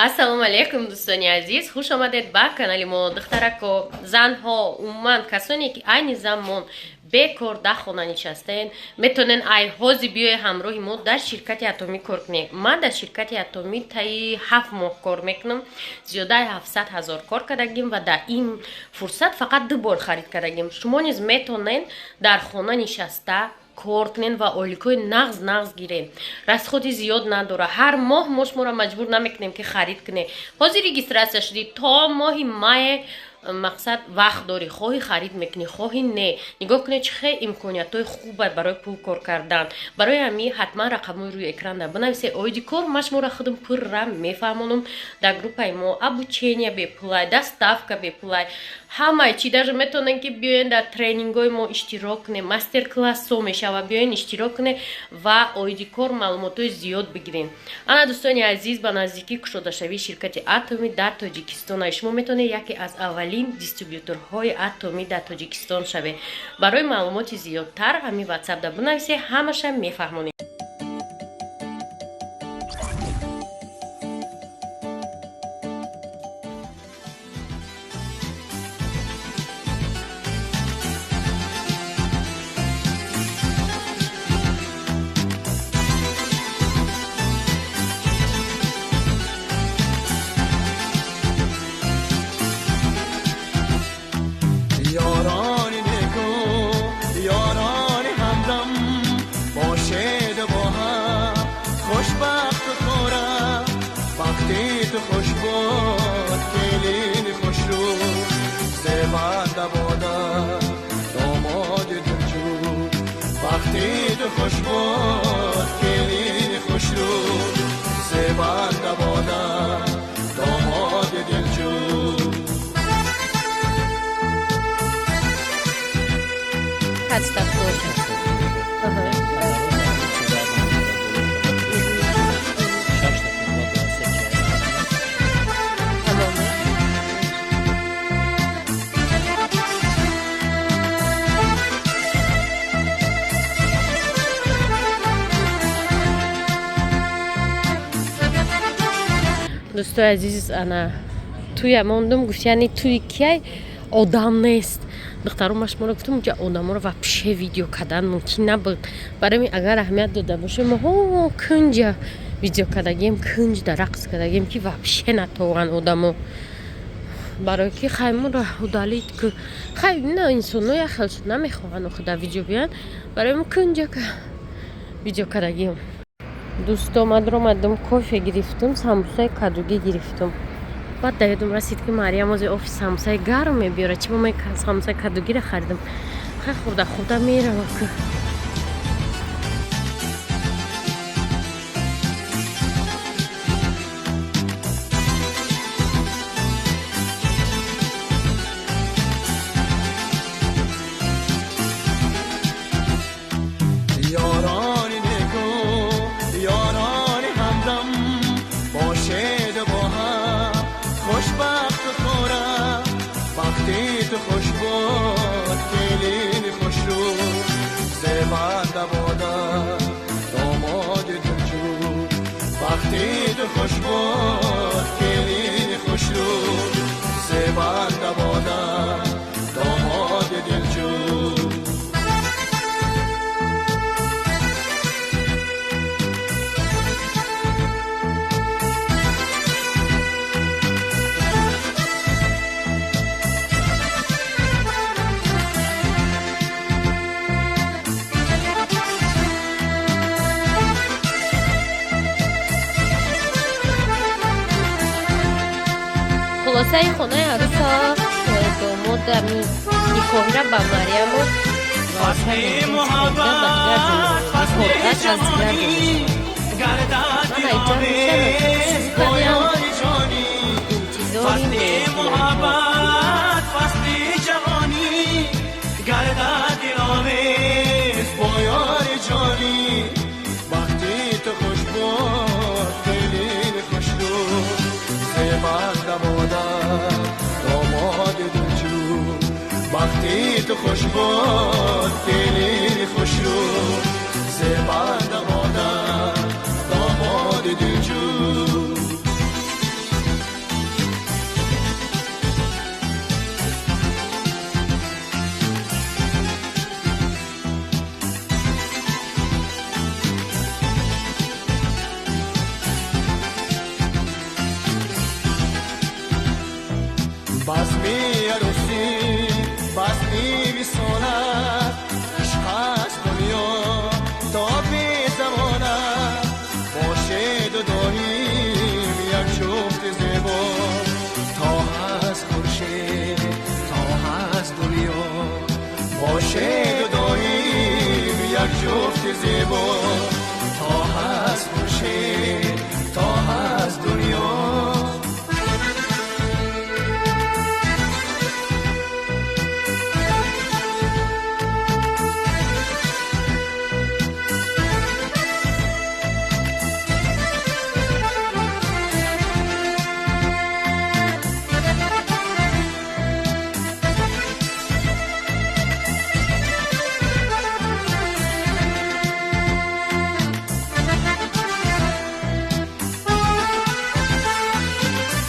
Ассалому алайкум, дӯстони азиз, хуш омадед ба канали мо. Духтарако, занҳо, умуман касоне ки айни замон бекор дар хона нишастаен, метавонен ай ҳози биёе ҳамроҳи мо дар ширкати Атомӣ кор кунед. Ман дар ширкати Атомӣ таи 7 моҳ кор мекунам, зиёдаи 700 000 кор кардагим ва дар ин фурсат фақат ду бор харид кардагим. Шумо низ метавонен дар хона нишаста кор кунен ва ойликҳои нағз нағз гирен. Расходи зиёд надора. Ҳар моҳ мо шуморо маҷбур намекунем, ки харид кунед. Ҳозир регистрация шудӣ, то моҳи мае мақсад вақт дорӣ, хоҳӣ харид мекунӣ, хоҳӣ не. Нигоҳ кунед, чӣ хел имкониятҳои хуб барои пул кор кардан. Барои ҳамин ҳатман рақамҳои рӯи экран бинависед. Оиди кор ман шуморо худам пурра мефаҳмонам. Дар группаи мо обучения бепулай, доставка бепулай, ҳамаи чи. Даже метавонед, ки биёен дар тренингҳои мо иштирок кунед, мастер-классҳо мешава, биёен иштирок кунед ва оиди кор маълумотҳои зиёд бигиред. Ана, дӯстони азиз, ба наздикӣ кушодашавии ширкати Атомӣ дар Тоҷикистон, шумо метавонед яке аз аввалин дистрибюторҳои Атомӣ дар Тоҷикистон шавед. Барои маълумоти зиёдтар ҳамин ватсапда бинависед, ҳамаша мефаҳмонед. یاران نیکو، یاران همدم، باشید با هم خوشبخت و خورم. وقتی تو خوش بود کلین خوش رو، زیبنده باده داماد دلجو. وقتی تو خوش بود کلین خوش رو، زیبنده باده داماد دلجو. Подставка. Ага. Шашта киловатт се чай. Тамом. Дӯстои азиз, ана туя мондум, гуфт, яъне туи кияй одам нест. Духтару, ма шуморо гуфтам, унҷа одаморо вообще видео кардан мумкин набуд. Барои ҳамин агар аҳамият дода бошем, мо кунҷа видео кардагием, кунҷ да рақс кардагием, ки вообще натованд одамо, барое ки хай моро удалить ку. Хай, на инсоно як хел шуд, намехоҳанд охи дар видео биёянд. Барои мо кунҷа видео кардагием. Дӯсто, ман омадам, кофе гирифтум, самбусаи кадугӣ гирифтум. Баъд дар ёдам расид, ки Мариям ози офис самбусаи гарм мебиёрад. Чи мо самбусаи кадугиро харидам? Хай, хӯрда хӯрда мерава ку. یاران نیکو، یاران همدم، باشید با هم خوشبخت و خورم. وقتی تو خوش بود کلین خوش رو، زیبنده باده داماد دلجو. وقتی تو خوش بود کلین خوش رو، زیبنده باده داماد دلجو. Хулосаи хонаи аруса домод ами никоҳира ба Марияму فصل محبت، فصل جوانی، گردد آمیز با یار جانی. فصل محبت، فصل جوانی، گردد آمیز با یار جانی. وقتی تو خوش بود دلین خوش رو، زیبنده باده داماد دلجو. وقتی تو خوش بود دلین خوش رو، زیبنده باده داماد دلجو. بزمی عروسی بزمی وصالت عشق است دنیا تا به زمانت باشد و داریم یک جفت زیبا تا هست خورشید تا هست دنیا باشد و داریم یک جفت زیبا تا هست خورشید تا هست دنیا.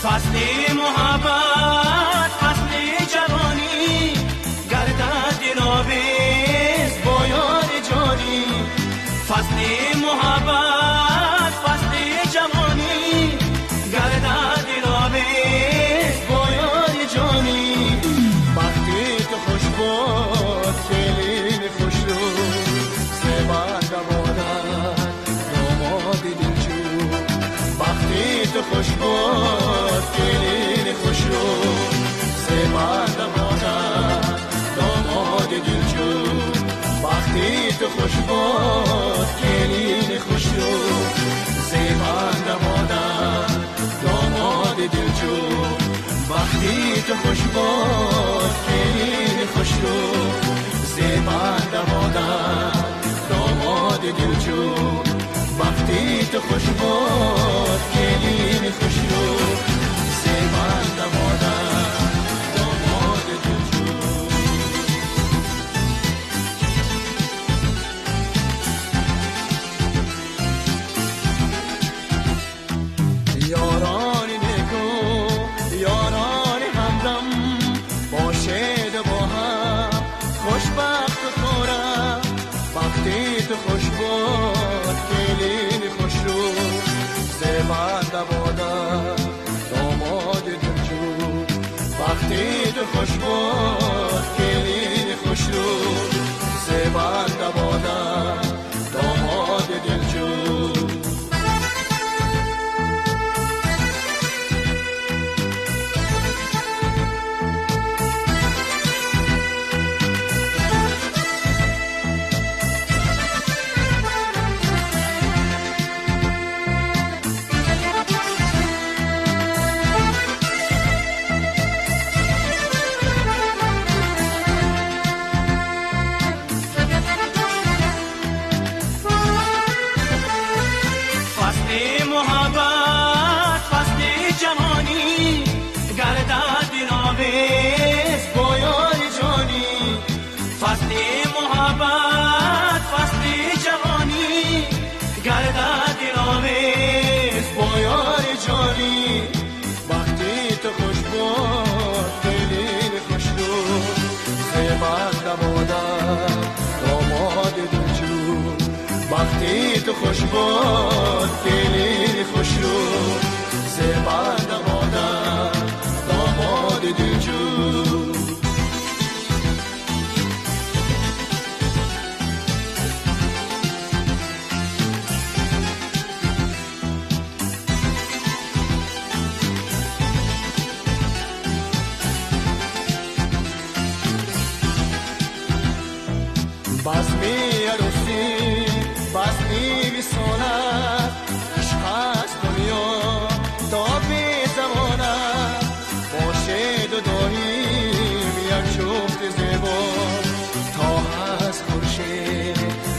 فصل محبت فصل جوانی گردد دلاویز با یار جانی فصل محبت فصل جوانی گردد دلاویز با یار جانی بختی تو خوش باد کلین خوش رو زبنده بادت داماد دلجو بختی تو خوش باد کلین خوش رو زبنده بادت داماد دلجو بختی تو خوش باد کلین خوش رو زبنده بادت داماد دلجو بختی تو خوش باد کلین خوش رو زبنده بادت داماد دلجو بختی تو خوش باد کلین خوش رو زبنده بادت داماد دلجو. یاران نیکو یاران همدم باشد با هم خوشبخت و خورم بختی تو خوش باد کلین خوش رو زبنده بادت داماد دلجو بختی تو خوش باد کلین خوش رو زبنده بادت داماد دلجو. فصل محبت فصل جوانی گردد دلاویز با یار جانی فصل محبت فصل جوانی گردد دلاویز با یار جانی بختی تو خوش باد دلین خوش رو زبنده بادت داماد دلجو بختی تو خوش باد دلین خوش رو زبنده بادت داماد دلجو. بزمی عروسی بزمی وصالت عشق است دنیا تا به زمانت باشد و داریم یک جفت زیبا تا هست خورشید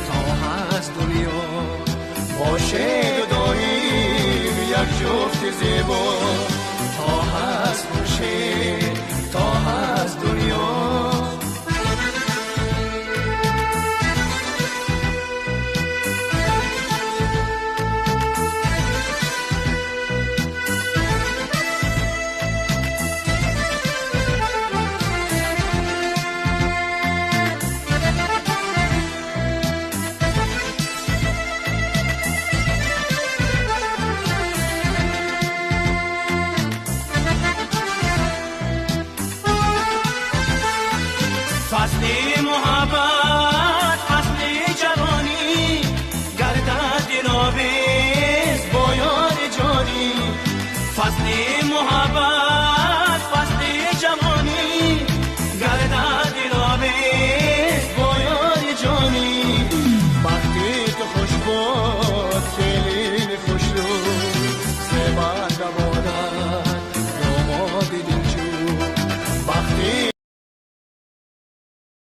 تا هست دنیا باشد و داریم یک جفت زیبا.